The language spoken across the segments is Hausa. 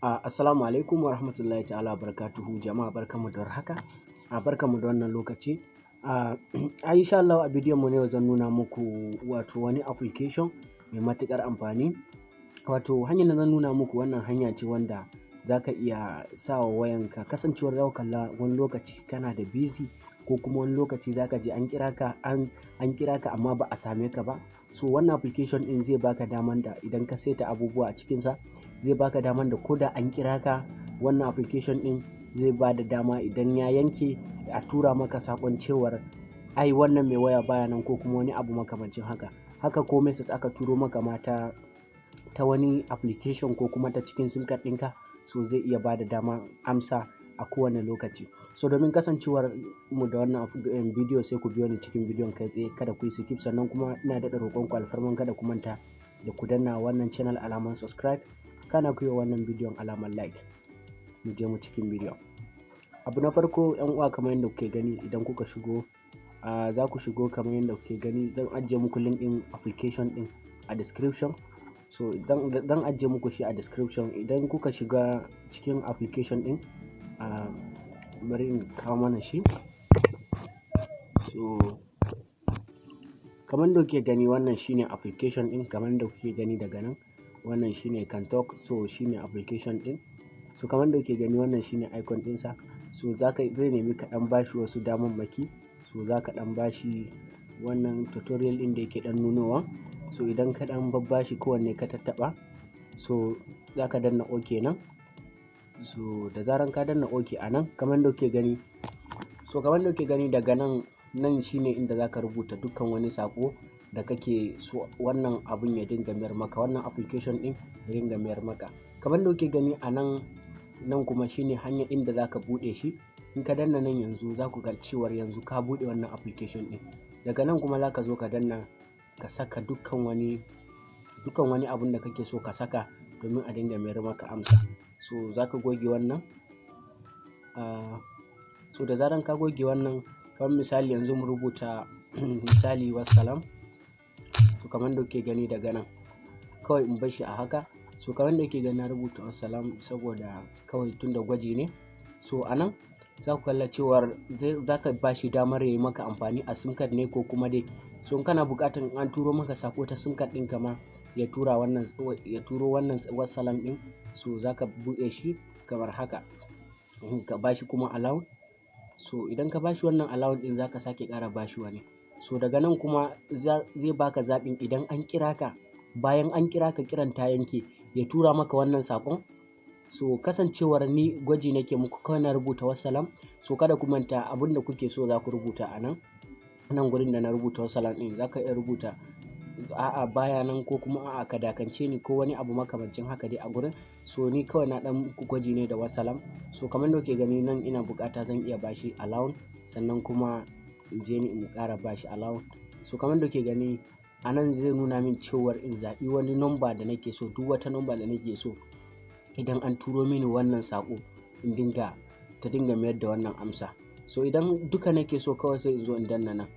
Assalamu alaikum wa rahmatullahi ta'ala wa barakatuhu. Jama'a, barkanmu da warhaka, barkanmu da wannan lokaci. Insha Allahu a bidiyon mu na yau zan nuna muku wato wani application mai matuƙar amfani. Wato hanyar da zan nuna muku, wannan hanya ce wanda za ka iya sa wa wayanka, kasancewar za ku kalla wani lokaci kana da busy, ko kuma wani lokaci za ka je an kira ka amma ba a same ka ba. So wannan application ɗin zai baka daman da idan ka saita abubuwa a cikinsa, zai baka daman da ko da an kira ka, wannan application ɗin zai ba da dama idan ya yanke a tura maka saƙon cewar ai wannan mai waya baya nan, ko kuma wani abu makamancin haka. Haka ko message aka turo maka ma ta wani application ko kuma ta cikin SIM card ɗinka, so zai iya ba da dama amsa a kowane lokaci. So domin kasancewar mu da wannan bidiyo, sai ku biyo ni cikin bidiyon kai tsaye, kada ku yi skip. Sannan kuma ina daɗa roƙon ku alfarman kada ku manta da ku danna wannan channel alamar subscribe, kana ku yi wa wannan bidiyon alamar like. Mu je mu cikin bidiyon. Abu na farko, 'yan uwa, kamar yadda kuke gani, idan kuka shigo, za ku shigo kamar yadda kuke gani, zan ajiye muku link ɗin application ɗin a description. So idan zan ajiye muku shi a description, idan kuka shiga cikin application ɗin, bari in kawo mana shi. So kamar yadda kuke gani, wannan shine application ɗin. Kamar yadda kuke gani daga nan, wannan shine CanTalk. So shine application ɗin. So kamar yadda kuke gani, wannan shine icon ɗinsa. So zai nemi ka ɗan bashi wasu damammaki. So za ka ɗan bashi wannan tutorial ɗin da yake ɗan nunowa. So idan ka ɗan babbashi kowanne ka tattaɓa, so za ka danna OK nan. So da zaran ka danna OK a nan, kamar yadda kuke gani, so kamar yadda kuke gani daga nan, nan shine inda za ka rubuta dukkan wani saƙo da kake so wannan abun ya dinga mayar maka, wannan application ɗin ya dinga mayar maka. Kamar da kuke gani a nan, nan kuma shine hanyar inda za ka buɗe shi. In ka danna nan yanzu, za ku ga cewar yanzu ka buɗe wannan application ɗin. Daga nan kuma za ka zo ka danna ka saka dukkan wani abun da kake so ka saka domin a dinga mayar maka amsa. So za ka goge wannan. So da zaran ka goge wannan, kamar misali yanzu mu rubuta misali "Wassalam". So kamar da kuke gani daga nan, kawai in bar shi a haka. So kamar da kuke gani, na rubuta "Wassalam" saboda kawai tunda gwaji ne. So a nan za ku kalla cewar za ka ba shi damar ya yi maka amfani a SIM card ne ko kuma dai. So in kana buƙatar an turo maka sako ta SIM card ɗinka ma, ya turo wannan "Wassalam" ɗin, so za ka buɗe shi kamar haka, ka ba shi kuma allow. So idan ka ba shi wannan allow ɗin, za ka sake ƙara ba shi wani. So daga nan kuma zai baka zaɓin idan an kira ka, bayan an kira ka kiran ta yanke, ya tura maka wannan saƙon. So kasancewar ni gwaji nake muku, kawai na rubuta "Wassalam". So kada ku manta, abin da kuke so za ku rubuta a nan. Nan gurin da na rubuta "Wassalam" ɗin, za ka iya rubuta "A'a, baya nan", ko kuma "A'a, ka dakance ni", ko wani abu makamancin haka dai a gurin. So ni kawai na ɗan muku gwaji ne da "Wassalam". So kamar da kuke gani nan, ina buƙata zan iya bashi allow, sannan kuma in je ni in ƙara bashi allow. So kamar da kuke gani a nan, zai nuna min cewar in zaɓi wani number da nake so, duk wata number da nake so idan an turo mini wannan saƙo in dinga ta dinga mayar da wannan amsa. So idan duka nake so, kawai sai in zo in danna nan.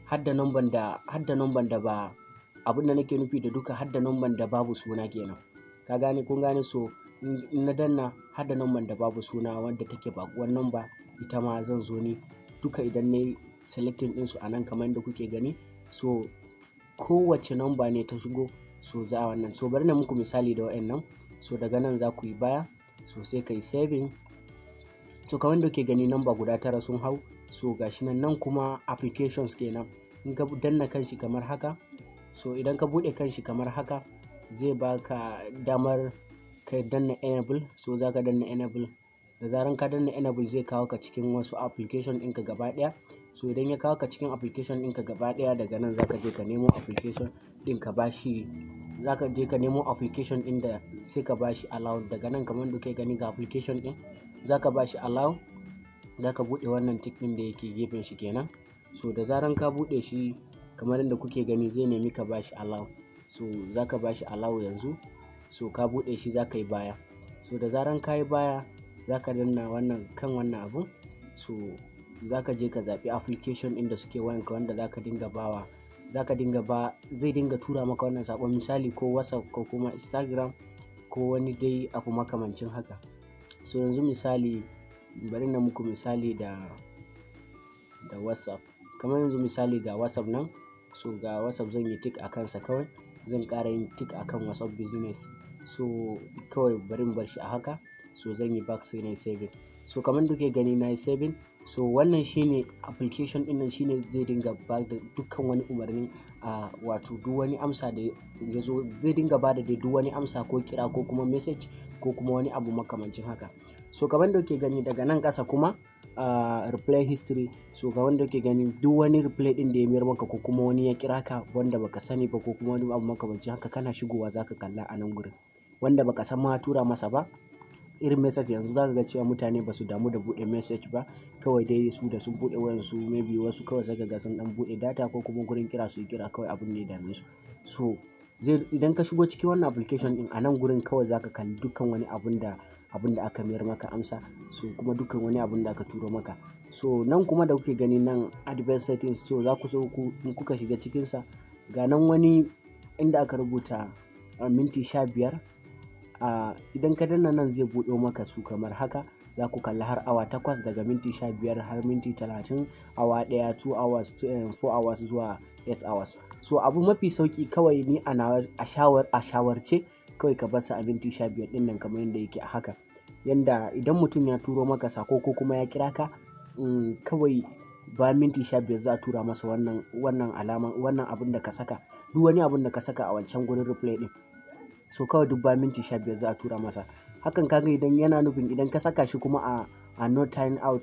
Har da number da ba, abin da nake nufi da duka, har da number da babu suna kenan. Ka gane, kun gane? So in na danna har da number da babu suna, wadda take baƙuwar number, ita ma zan zo ni duka idan nayi selecting ɗinsu a nan kamar yadda kuke gani. So kowace number ne ta shigo, so za a wannan. So bari na muku misali da wa'annan. So daga nan za ku yi baya, so sai ka yi saving. So kamar yadda kuke gani, number guda tara sun hau. So gashi nan. Nan kuma applications kenan. In ka danna kanshi kamar haka, so idan ka buɗe kanshi kamar haka, zai baka damar ka danna enable. So za ka danna enable. Da zaran ka danna enable, zai kawo ka cikin wasu application ɗinka gaba ɗaya. So idan ya kawo ka cikin application ɗinka gaba ɗaya, daga nan za ka je ka nemo application ɗin ka bashi, za ka je ka nemo application ɗin da sai ka bashi allow. Daga nan, kamar da kuke gani, ga application ɗin, za ka bashi allow. Za ka buɗe wannan tick ɗin da yake gefen shi kenan. So da zaran ka buɗe shi kamar yadda kuke gani, zai nemi ka bashi allow. So za ka bashi allow yanzu. So ka buɗe shi, za ka yi baya. So da zaran ka yi baya, za ka danna wannan kan wannan abun. So za ka je ka zaɓi application ɗin da suke wayanka wanda za ka dinga bawa, za ka dinga ba, zai dinga tura maka wannan saƙon, misali ko WhatsApp ko kuma Instagram. ko wani dai abu makamancin haka. So yanzu misali, bari na muku misali da WhatsApp. Kamar yanzu misali ga WhatsApp nan. So ga WhatsApp, zan yi tick a kansa kawai. Zan ƙara yin tick akan WhatsApp Business. So kawai bari in bar shi a haka. So zan yi back, sai na yi saving. So kamar da kuke gani, na yi saving. So wannan shine application ɗin nan, shine zai dinga ba da dukkan wani umarni a wato duk wani amsa da ya zo, zai dinga ba da dai duk wani amsa ko kira ko kuma message ko kuma wani abu makamancin haka. So kamar da kuke gani, daga nan ƙasa kuma reply history. So kamar da kuke gani, duk wani reply ɗin da ya mayar maka ko kuma wani ya kira ka wanda baka sani ba ko kuma wani abu makamancin haka, kana shigowa zaka kalla a nan gurin, wanda baka san ma tura masa ba. Irin message yanzu zaka ga cewa mutane basu damu da buɗe message ba. Kawai dai su da sun buɗe wayansu, maybe wasu kawai sai ka ga sun ɗan buɗe data ko kuma gurin kira su yi kira kawai, abun ne ya dame su. So zai idan ka shigo cikin wannan application ɗin, a nan gurin kawai zaka kalli dukkan wani abun da aka mayar maka amsa, so kuma dukkan wani abun da aka turo maka. So nan kuma da kuke gani nan, advanced settings. So za ku so ku in kuka shiga cikinsa, ga nan wani inda aka rubuta minti 15. Idan ka danna nan, zai buɗo maka su kamar haka. Za ku kalli har awa 8, daga minti 15 har minti 30, awa 1, 2 hours, 4 hours zuwa 8 hours. So abu mafi sauki kawai ni a nawa a shawarce, kawai ka bar sa a minti 15 ɗin nan kamar yadda yake a haka. Yanda idan mutum ya turo maka sako ko kuma ya kira ka, kawai bayan minti 15 za a tura masa wannan alaman, wannan abun da ka saka, duk wani abun da ka saka a wancan gurin reply ɗin. So kawai duk bayan minti 15 za a tura masa. Hakan kaga idan yana nufin idan ka saka shi kuma a no time out,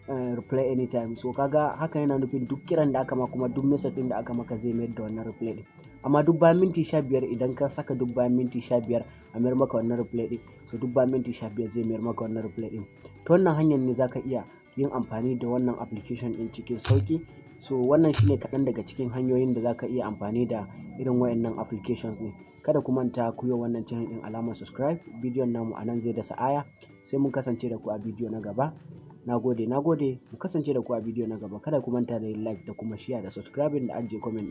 reply anytime. So kaga hakan yana nufin duk kiran da aka ma kuma duk message ɗin da aka maka, zai mayar da wannan reply ɗin. Amma duk bayan minti 15, idan ka saka duk bayan minti 15 a mayar maka wannan reply ɗin, so duk bayan minti 15 zai mayar maka wannan reply ɗin. Ta wannan hanyar ne za ka iya yin amfani da wannan application ɗin cikin sauƙi. So wannan shine kaɗan daga cikin hanyoyin da za ka iya amfani da irin wayannan applications ɗin. Kada ku manta ku yi wa wannan channel ɗin alamar subscribe. Bidiyon namu a nan zai dasa aya, sai mun kasance da ku a bidiyo na gaba. Na gode, na gode. Mu kasance da ku a bidiyo na gaba. Kada ku manta da yin like da kuma share da subscribing da ajiye comment.